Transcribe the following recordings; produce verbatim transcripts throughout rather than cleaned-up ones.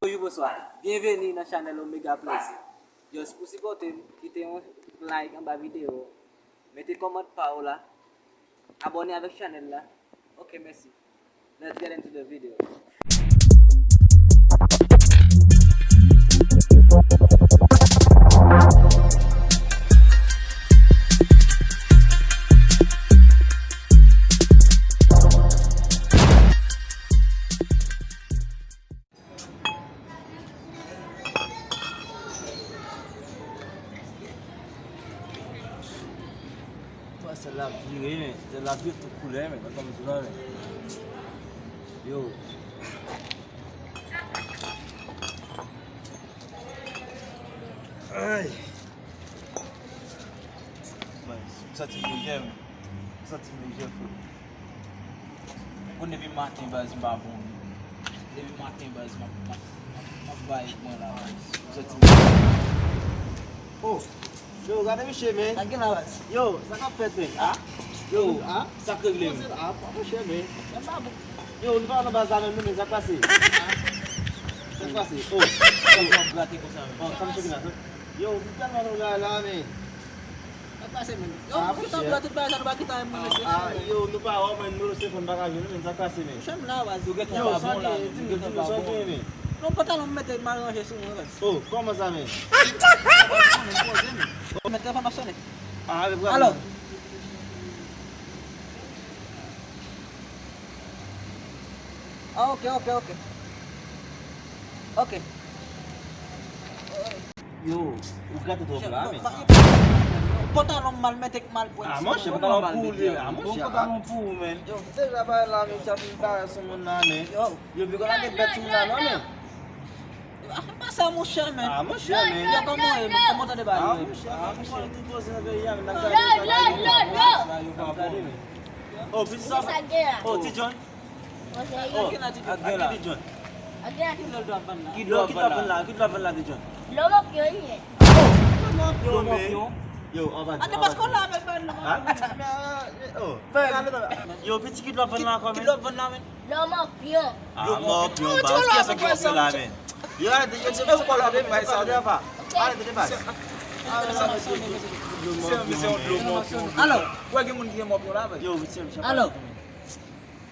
Bonjou, bonswa. Byenveni nan chanèl Omega Plezi. Just pou sipòte m, kite yon like anba videyo, mete kòmantè pa w la, abòne avèk chanèl la. Ok, mèsi. Let's get into the video. Wè, sèl la vire, men. Sèl la vire tout koulè, men. Mwen kòm di la, men. Yo. Ay. Mwen santi m lejè, men. Santi m lejè, frè. Ou konn depi maten, baz, m pa bon. Depi maten, baz, m ap, m ap, m ap, m ap bay mwen la, baz. M santi m. Oh, yo, gade misye, men. Sa gen la, baz? Yo, sa k ap fèt, men? Ah? Yo, ah? Sa k regle, men? Ah, pa monchè, men. Yo, nou pa nan baz la menm, non, men sa k pase? Sa k pase? Oh, yo, w ap grate konsa, men. Oh, sa misye gen la, yo, nou tèlman nan bagay la, men. Sa k pase, men? Yo, ah, nou gentan blan tout bagay sa, nou pa gentan menm mesye. Ah, yo, nou pa wè, men, nimewo telefòn pa ka jwenn, men, sa k pase, men? Monchè, m la, baz. Yo, sa gen, di m, di m, sa gen, men? Non, pantalon m mete mal ranje sou mwen, baz. Oh, kòman sa, men? Men telefòn ap sonnen. Ah, men, alo? Ah, ok, ok, ok. Ok. Yo, ou gate twòp la, men. Pantalon m mal mete k mal pwent. Ah, monchè, pantalon pou ou li la, monchè. Bon pantalon pou ou, men. Yo, deja bagay la, men, sa fin parèt sou moun la, men. Yo. Yo, pi kon lage bèt sou moun la, non, men. Ah, pa sa, monchè, men. Ah, monchè, men. Yo, kòman w ye, men? Kòman w tande bagay yo? Ah, monchè, ah, monchè, tout poze nan peyi a, men, n ap gade bagay yo. N ap gade, men. Oh, piti sa. Oh, Ti John. Oh, ak gen la. Ak gen la. Ki dlo w ap vann la? Ki dlo w ap vann la? Ki dlo w ap vann la, Ti John? Dlo mòpyon, wi. Oh, dlo mòpyon, men. Yo, anba di, anba di. Yo, piti, ki dlo w ap vann la ankò, men? Ki dlo w ap vann la, men? Dlo mòpyon. Ah, mòpyon, baz. Kiyès ki mòpyon la, men? Yo, arete, yo, se pa la, men, bay sa, de pa. Arete, de baz. Misye, misye, yon dlo mòpyon. Alo. Ou wè gen moun ki gen mòpyon la, men? Yo, misye, misye. Alo.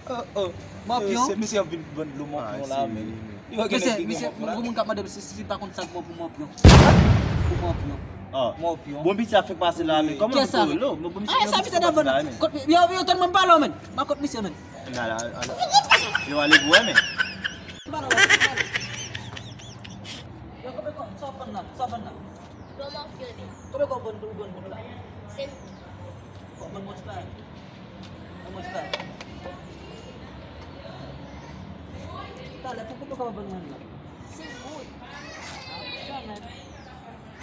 Oh, oh. Mòpyon? Se misye ap vin vann dlo mòpyon la, men. Misye, misye, yon moun k ap mande m si, si, si pa konn sa k bon pou mòpyon. Pou mòpyon. Ah. Mòpyon. Bon, piti a fèk pase la, men. Kòman pou rele w? Bon, misye, ah, sa misye t ap vann la, men. Kot, yo, yo, tann mwen pale w, men. M pa kont misye, men. Yo, ale pou wè, men. M pa la, m pa la. Yo, kòman, sa w vann la? Sa w vann la? Dlo mòpyon, men. Kòman w vann, ou vann moun la? Senk goud. Ou vann moun la? Mwen, mwen, talè, pou koupe kòman bann mwen la? Senk goud.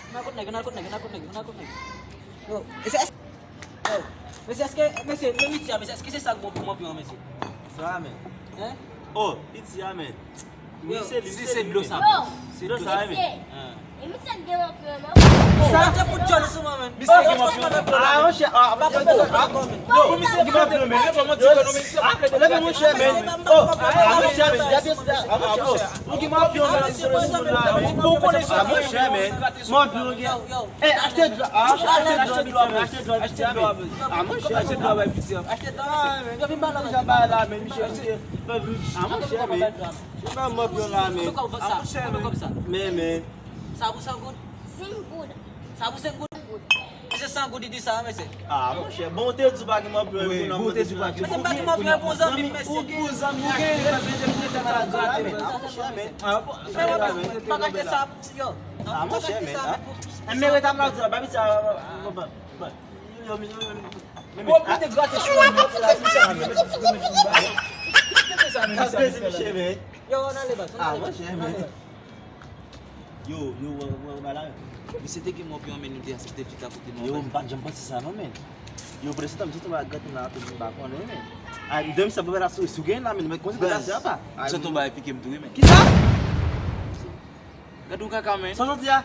Nan kot nèg, nan kot nèg, nan kot nèg, nan kot nèg. Yo, mesye, èske, yo, mesye, èske, mesye, men piti a, mesye, èske se sa k bon pou mòpyon an, mesye? Sa, men. Hein? Oh, piti a, men. Wi, se li, se dlo sa. Yo, se dlo sa, wi. Misye. E misye gen mòpyon, non? Sa te fout djòl sou mwen, men. Misye gen mòpyon. Ah, monchè, ah, pa fè sa ankò, men. Yo, pou misye gen mòpyon, men. Yo, leve, monchè, men. Oh, ah, monchè, men. Gade sa. Ah, monchè, oh. Ou gen mòpyon, men. Ou konnen sa. Ah, monchè, men. Mòpyon, gen. Eh, achte dlo, ah, achte dlo, achte dlo, achte dlo, achte dlo. Ah, monchè, achte dlo, achte dlo. Ah, men. Yo vin ba la, men. Ah, monchè, men. Se pa mòpyon la, men. Kòman w vann sa? Kòman w vann sa? Men, men. Sa pou san goud? Senk goud. Sa pou senk goud? Senk goud. Mesye, san goud, li di sa, mesye. Ah, monchè, bon, ou te di w pa gen mòpyon, wi, bon, ou te di w pa gen mòpyon. Mesye, m pa gen mòpyon, bon zanmi m, mesye. Ou gen zanmi, ou gen zanmi, ou gen zanmi. Ah, monchè, men. Ah, bon, pa ka achte sa, yo. Ah, monchè, men. Ah, men, rete ap la, ba piti a, ba, ba, ba. Yo, yo, yo, yo. Bon, pou te grate sou mwen, misye, misye, misye. Sa plezi, misye, men. Yo, ann ale, baz, ann ale, baz. Ah, monchè, men. Yo, yo, wè, wè, wè, la. Misye te gen mòpyon, men nou te aksepte l chita kote nou. Yo, m pa t janm panse sa, non, men. Yo, prese tan, m soti la, gate m la, m pa konnen, men. A, m dòmi sa, m pa la sou, sou gen la, men, men, konsa, se apa. Sa tonbe a pike m tou, wi, men. Kisa? Gade yon kaka, men. Sa w soti a?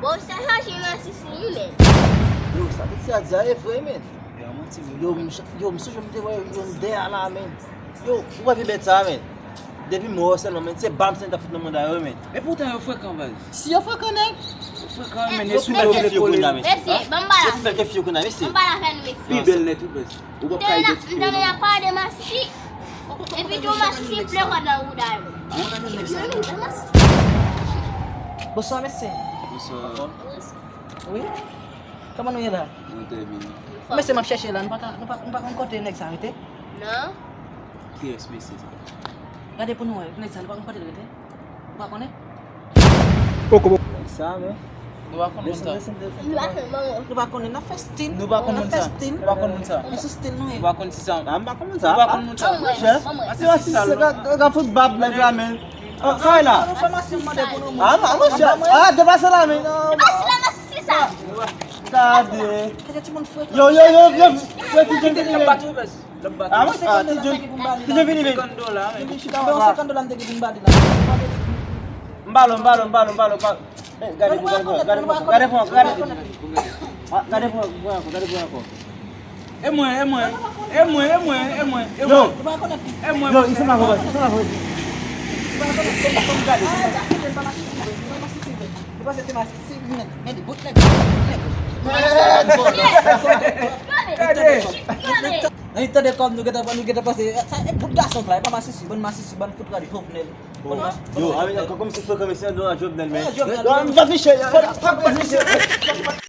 Bon, sa chaje masisi wi, men. Yo, sa pitit a di a e vre, men. Yo, m ch- yo, m sonje m te wè yo dèyè la, men. Yo, ou pa vye bèt sa, men. Depi m wè w sèlman, men, se bam sèl ta fout nan manda yo, men. E poutan yo frekan, baz. Si yo frekan, nèg. Yo frekan, men, yo pi bèl ke fi yo kounye a, men. Mesye, ban m bala. Yo pi bèl ke fi yo kounye a, mesye. Ban m bala fè nou, mesye. Pi bèl nèt, wi, baz. Ou p ap ka idantifye yo. M tande y ap pale de masisi. Epi tou masisi ple kòd nan bouda yo. Bonswa, mesye. Bonswa. Wi? Kòman nou ye la? Nou trè byen. Mesye, m ap chèche la. Nou pa ka, nou pa, nou pa konn kote nèg sa rete? Non. Kiyès mesye sa? Gade pou nou wè. Nèg sa, nou pa konn kote l rete? Ou pa konnen? Poko. Sa, men. Nou pa konn moun sa. Nou pa konnen, n ap fè stil. Nou pa konn moun sa. Nou pa konn moun sa. Nou sou stil nou ye. Nou pa konn si sa. Ah, m pa konn moun sa. Nou pa konn moun sa. Monchè, se masisi, se ka, ka fout bab nèg la, men. Oh, sa e la. Nou fè masisi, mande pou nou. Ah, non, monchè. Ah, deplase la, men. Gade. Yo, yo, yo, yo. Yo, ti jèn, ti jèn. Ah, mwen, ah, ti jèn, ti jèn vini, vini. Senkant dola, men. Senkant dola m te gen pou m ba li la. M ba l, m ba l, m ba l, m ba l, m ba l. Eh, gade pou, gade pou, gade pou, gade pou, gade pou. Ah, gade pou, gade pou, gade pou ankò. E mwen, e mwen, e mwen, e mwen, e mwen, e mwen. Yo. E mwen, yo, monchè. Li sanble avè w, li sanble avè w. Li panse te masisi, men, men li bout nèg, bout nèg. Gade. Nan li tande kòb nou gentan, nou gentan panse, sa e bout gason sa, e pa masisi, bann masisi, bann fout radi Jovenel. Yo, a, men, kòmsi frekan mesye an, Jovenel, men. Yo, m t afiche, yo, m t afiche.